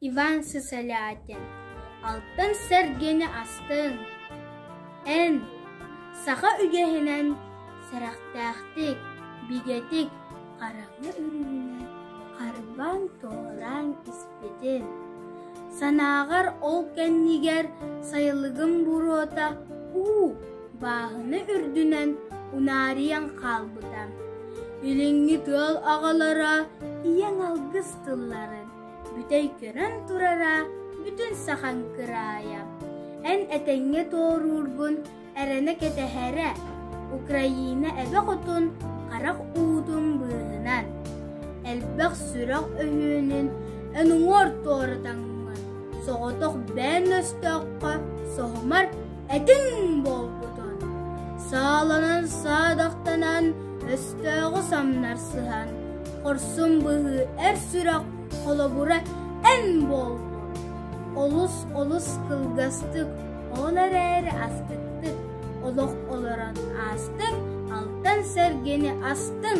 Иван Сысолятин Алтан сэргэни астыҥ, эн, саха үгэһинэн сэрэхтээхтик, бигэтик хараҥа үрүҥүнэн харбаан туораан испитин. Санааҕар ол кэннигэр сайылыгым буруота уу бааһына үрдүнэн унаарыйан хаалбыта. Илиҥҥи тыал аҕалара ийэҥ алгыс тылларын бүтэй көрөн турара бүтүн сахаҥ кыраайа. Эн этэҥҥэ туоруургун эрэнэ кэтэһэрэ, Украина эбэ хотун харах уутун быыһынан, элбэх сүрэх өһүөнүн эн уҥуор туоратаҥҥын, соҕотох бэйэҥ өстөөххө соһумар этиҥ буолбутун. Сааланан саадахтанан, өстөөҕү самнарсыһан, хорсун быһыы эр сүрэх холобура эн буоллун. Олус-олус кылгастык, ол эрээри астыктык олох олорон аастыҥ, алтан сэргэни астыҥ.